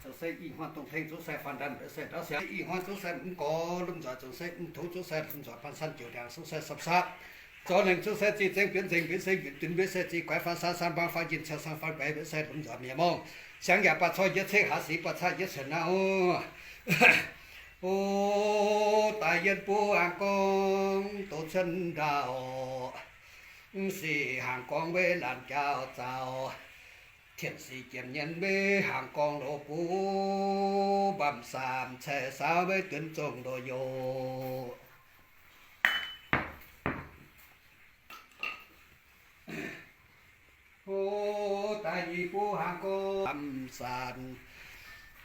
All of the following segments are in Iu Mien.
Zoux se ih hnoi dongh tengx zuqc se faanh ndaanh mbuo se ndau siangx. Ih hnoi zuqc se mv gorx lomh nzoih, zoux se mv tov zuqc se lomh nzoih, baan san jiouc ndiangx zuqc se sapv-sapv. Zorqv lengh zuqc se zih zengx bienx nzengc, mbuo se njunh dunx, mbuo se zih guaix faanh san san bang faanh njien ciou san faanh guaix, mbuo se lomh nzoih mienh mong. Siangx yaac baac corc njiec ceng, haaix sic baac caqv njiec cuotv naaiv oc. O, daaih yiem buv hnaangx gorngv douz cuotv ndaauh, mv sic hnaangx gorngv mbuo laanh jauv zaux, tien sic jiem nyienz mbuo hnaangx gorngv loz buv, mbaamh saamv caix saauv mbuo duonx zongh loz yoz. O, daaih yiem buv hnaangx gorngv mbaamh saanv,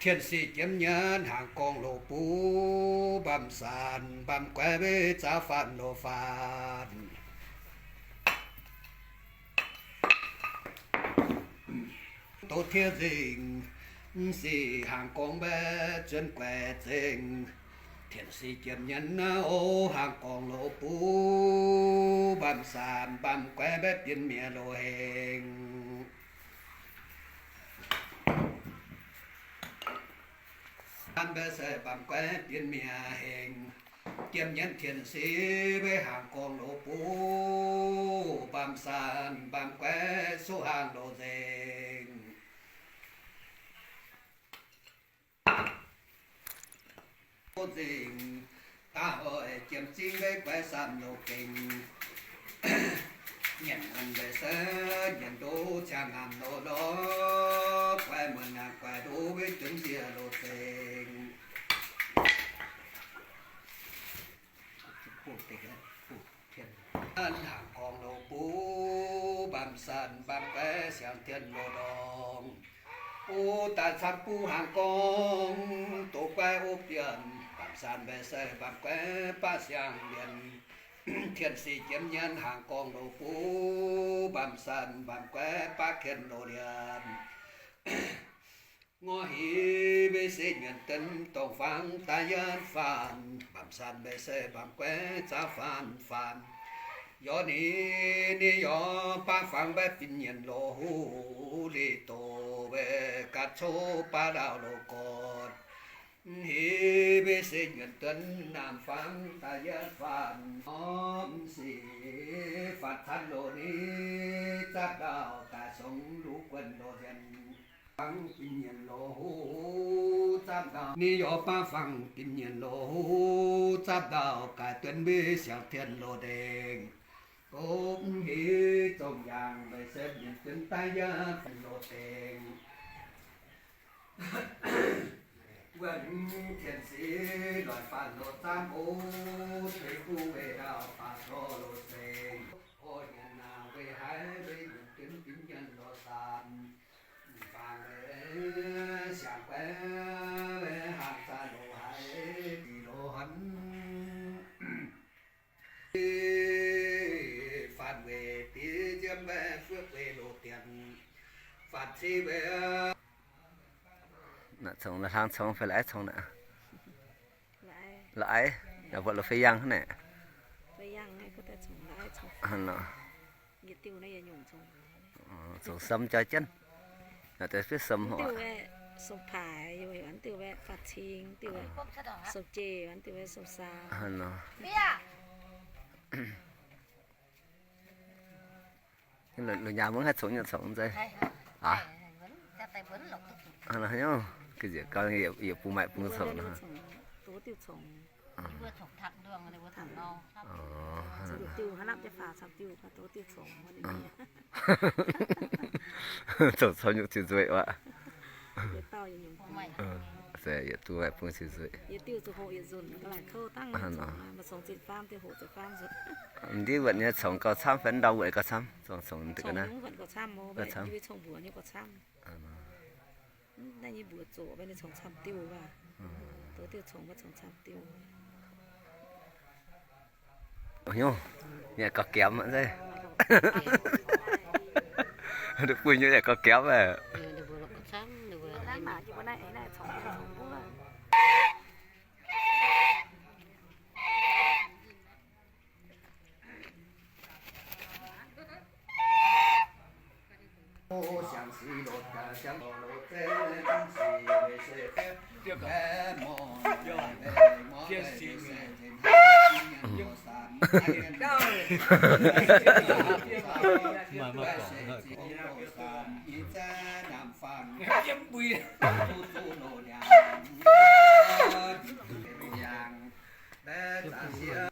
tien sic jiem nyienz hnaangx gorngv loz buv, mbaamh saanv mbaamh guaix mbuo zaux faanh loz faanh. Douz tiev nzengc, mv sic hnaangx gorngv mbuo zuonx guaix zengc, tien sic jiem nyienz naaiv o, hnaangx gorngv loz buv, mbaamh saanv mbaamh guaix mbuo bienx mi'aqv loz hengx. An mbuo se mbaamh guaix bienx mi'aqv hengx. Jiem nyienz tien sic mbuo hnaangx gorngv loz buv, mbaamh saanv mbaamh guaix suqv hnaangx loz nzengc. Nzengc, da'hoic jiem zingv mbuo guaix saamv loz gengh. Nyienc muonc mbuo se nyienc ndoqv ciangv ngaanc loz lorqc, guaix muonc ngaanc guaix ndoqv mbuo dunv nziec loz zengc. Hnaangx gorngv loz buv, mbaamh saanv mbaamh guaix siangx tien loz ndorngx. O, daaih camv buv hnaangx gorngv doz guaix o bienh, mbaamh saanv mbaih se mbaamh guaix baav siang-lienh. Tien sic jiem nyienz hnaangx gorngv loz buv, mbaamh saanv mbaamh guaix baav kien loz lienh. Ngorc heix mbuo se nyienc duonx dongh fangx daaih yietv faanh, mbaamh saanv mbaih se mbaamh guaix zaux faanh faanh. Yorc ni, ni yorc baav fangx mbaih binc nyienc loz huv, liz doz mbuo ganh coqv baav ndaauh loz gorn. Heix mbuo se nyienc duonx naamh fangx daaih yietv faanh, orv sic faanh canv loz ni, zapv ndaauh daaih songx luv guonc loz nzien. Fangx binc nyienc loz huv, zapv ndaauh ni yorc baav fangx binc nyienc loz huv, zapv ndaauh gaaix duonx mbuo siangx tien loz ndengc. Gomv heix zongh yaangh mbaih se nyienc duonx daaih yietv faanh loz dengc. Wuonh tien sic loic faanh loz zaamv o, teix buv weih ndaauh faaux coqv loz zengc. O nyienc naaic weih haiz weih nyienc duonx binc nyienc loz saanv. Faanh weih siangx guaix weih hnangv zaah loz haiz dih loz honv. Faanh weih diex nziemv mbaih fuoqv weih loz dienc. Faanh civ weih. Naaiv congx la'hlang congx fai la'aiv congx naaic? La'aiv. La'aiv, mbuoqc loz fei yangh hnangv naaic. Hnangv nor. Congx sam jaaix jienv. Naaiv deix fiev som hoc. Hnangv nor. Lungh nyaah mungv haih congx nyei congx nzei. Hnangv nor, ga'nzieqc gau yietc bung maaic bung congx nor. Congx congx nyungc cin nzueic aqv. Se yietc duqv maaic bung cin nzueic. M'ndiev wuonc nyei congx gauh camv fai ndau wuonc gauh camv? Congx congx deix naaiv. Gauh camv. Naaiv nyei mbuox zoqc mbuo nyei congx camv diuh waac. Douz diuh congx mbuo congx camv diuh. Hnyouv, yaac gauh giamv aqv. Buih nyei yaac gauh giamv aqv. Yiem